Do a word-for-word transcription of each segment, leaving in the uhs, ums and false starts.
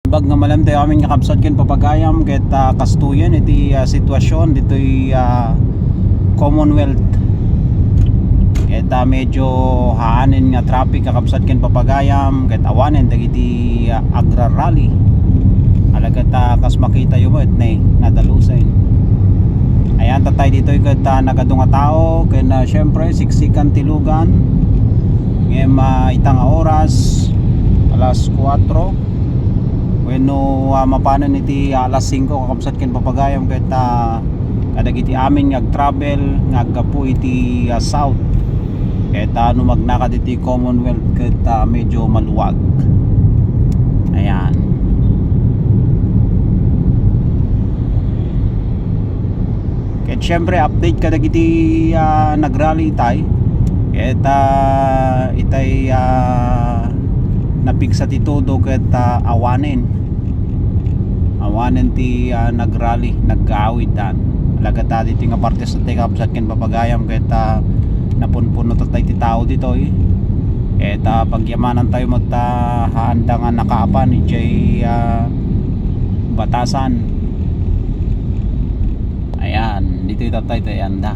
Bag nga malem tayo amin nga kabsat ken papagayam ket, ah, kastoyen iti, ah, sitwasyon ditoy, ah, Commonwealth. Ket, ah, medyo haanen nga traffic, kakabsat ken papagayam, ket awanen dagiti, ah, agrarally. Alagad, ah, kas makitayo met ne, nadalusen. Ayan, tatay ditoy ket, ah, nagadu nga tao, ken, ah, syempre, siksikan ti lugan. Ngem, ah, ita nga oras, alas kuatro. Wenno, ah, mapanen iti alas singko, kakabsat ken papagayam, ket, ah, kadagiti amin nga agtravel nga aggapu iti, ah, south. Ket, ah, no magnakad iti Commonwealth ket, ah, medyo maluwag. Ayan. Ket syempre, update kadagiti, ah, nagrally itay. Ket, ah, itay, ah, napigsa ti todo ket, ah, awanen. Awanen ti, ah, nagrally, naggaawid dan. Alagad ta ditoy nga parte sa tay kabsat ken papagayam ket, ah, napunpuno tatay ti tao ditoy. Ket, ah, pagyamanan tayo met, ah, haanda nga nakaapan idiay, ah, batasan. Ayan, ditoy tatay tayo anda.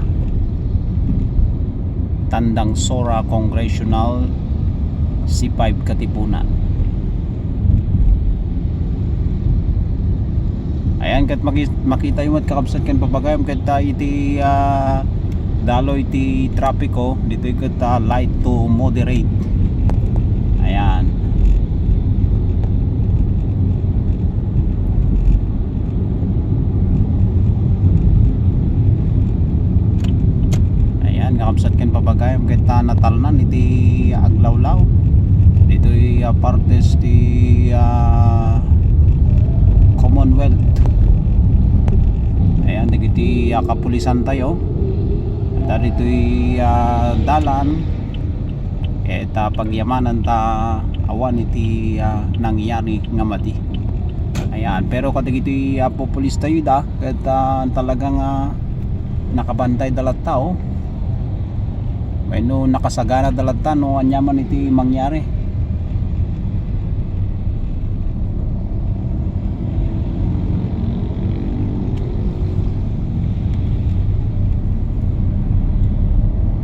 Tandang Sora Congressional C five Katipunan. Ayan, ket maki-, makita yung met kakabsat ken papagayam ket, ah, iti, ah, daloy ti trapiko, ditoy ket, ah, light to moderate. Ayan. Ayan, kakabsat ken papagayam ket, ah, natalnan iti aglawlaw. Ditoy, ah, partes ti, ah, Commonwealth. Ayan, dagiti, ah, kapulisan tayo. Ditoy, ah, dalan. Ket, ah, pagyamanan ta awan iti, ah, nangyari nga madi. Ayan, pero kadagiti, ah, pupulis tayo da, ket, ah, talagang, ah, nakabantay da latta, oh. Wenno nakasagana da latta no ania man iti mangyari.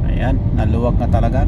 Ayan, naluwag na talaga.